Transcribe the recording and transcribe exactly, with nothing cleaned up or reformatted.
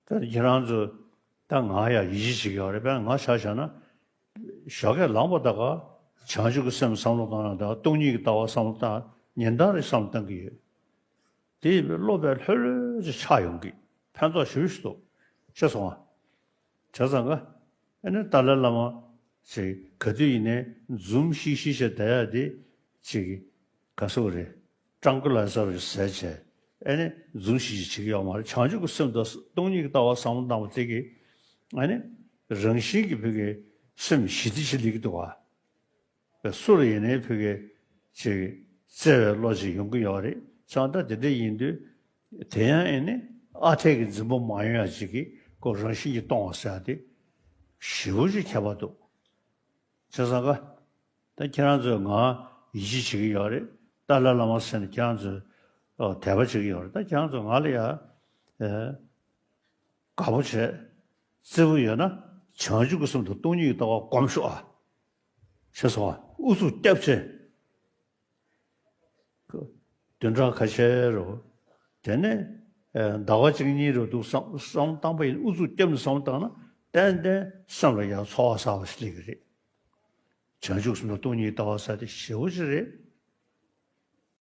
ད་ཁྱེད་རང་ཚོ་ད་ང་ཡང་ཡིད་ཆེས་བྱེད་ཀྱི་ཡོད་རེད། དཔེར་ན་ང་ཆ་བཞག་ན་ཞོགས་ཀས་ལངས་པ་ད་ག་བྱང་ཆུབ་ཀྱི་སེམས་བསམ་བློ་བཏང་ན་ད་སྟོང་ཉིད་ཀྱི་ལྟ་བ་བསམ་བློ་བཏང་ཉིན་ལྟར་རེ་བསམ་བློ་བཏང་གི་ཡོད། དེ་ཡིན་པས་སློབ་པའི་ལྷོད་ལྷོད་ཅིག་ཆགས་ཡོང་གི་ཕན་ཐོགས་ཞེ་པོ་ཞིག་འདུག་ཤེས་སོང་ང་། བྱས་ཙང་ཀ་ཨ་ནི་ཏཱ་ལའི་བླ་མ་ཅིག་ག་དུས་ཡིན་ནའི་འཛུམ་ཤིག་ཤིག་བྱས་བསྡད་ཡ་དེ་ཅིག་ག་ཟེར་དགོས་རེད། ཀྲང་ཀུ་ལའི་ཛར་ཟེར་བྱས་ཨ་ནི་འཛུམ་ཤིག་ཤིག་བྱེད་ཀྱི་ཡོད་མ་རེད། བྱང་ཆུབ་ཀྱི་སེམས་དང་སྟོང་ཉིད་ཀྱི་ལྟ་བ་བསམ་བློ་བཏང་བ་དེ་གིས་ཨ་ནི་རང་བཞིན་གྱིས་བོད་ཀྱི་སེམས་ཞི་བདེ་ཞིག་སླེབས་ཀྱི་འདུག་ག་དཔེ་སུ་ལ་ཡིན་ནའི་བོད་ཀྱི་ཅིག་བརྩེ་བའི་བློ་ཅིག་ཡོང་གི་ཡོད་རེད། བྱས་ཙང་དེ་འདྲ་ཡིན་དུས་དེ་ཡང་ཨེ་ནི་ཨ་འཐས་ཀྱི་འཛིན་པ་མ་ཡོང་ཡ་ཅིག་གི་ཁོ་རང་བཞིན་གྱིས་སྟོང་བ་ཟེར་ཡ་དེ་ཞེ་པོ་ཅིག་ཁྱད་པར་འདུག་བྱས་ཙང་ཀ་ད་ཁྱེད་རང་ཚོས་ང་ཡིད་ཆེས་བྱེད་ཀྱི་ཡོད་རེད། ཏཱ་ལའི་བླ་མ་ཟེར་ནས་ཁྱེད་རང་ཚོས་ཨོ་དད་པ་བྱེད་ཀྱི་ཡོད་རེད། ད་ཁྱེད་རང་ཚོས་ང་ལ་ཡ་ཨེ། དགའ་པོ་བྱས། བརྩེ་པོ་ཡོད་ན་བྱང་ཆུབ་ཀྱི་སེམས་དང་སྟོང་ཉིད་ཀྱི་ལྟ་བ་སྒོམ་ཤོག་ཨ། ཞེས་སོ། ཨུ་ཚུགས་བརྒྱབ་བྱས། བདུན་ཕྲག་ཁ་ཤས་རུ། དེ་ནས་ཟླ་བ་གཅིག་གཉིས་རུ་འདུག་བསམ་བསམ་བཏང་པ་ཡིན། ཨུ་ཚུགས་བརྒྱབ་ནས་བསམ་བཏང་ན་ཏན་ཏན་སེམས་ལ་ཡང་ཚོར་བ་གསར་བ་ཞིག་སླེབས་ཀྱི་རེད། བྱང་ཆུབ་སེམས་དང་སྟོང་ཉིད་ལྟ་བ་ཟེར་དེ་ཞེ་པོ་ཅིག་རེད།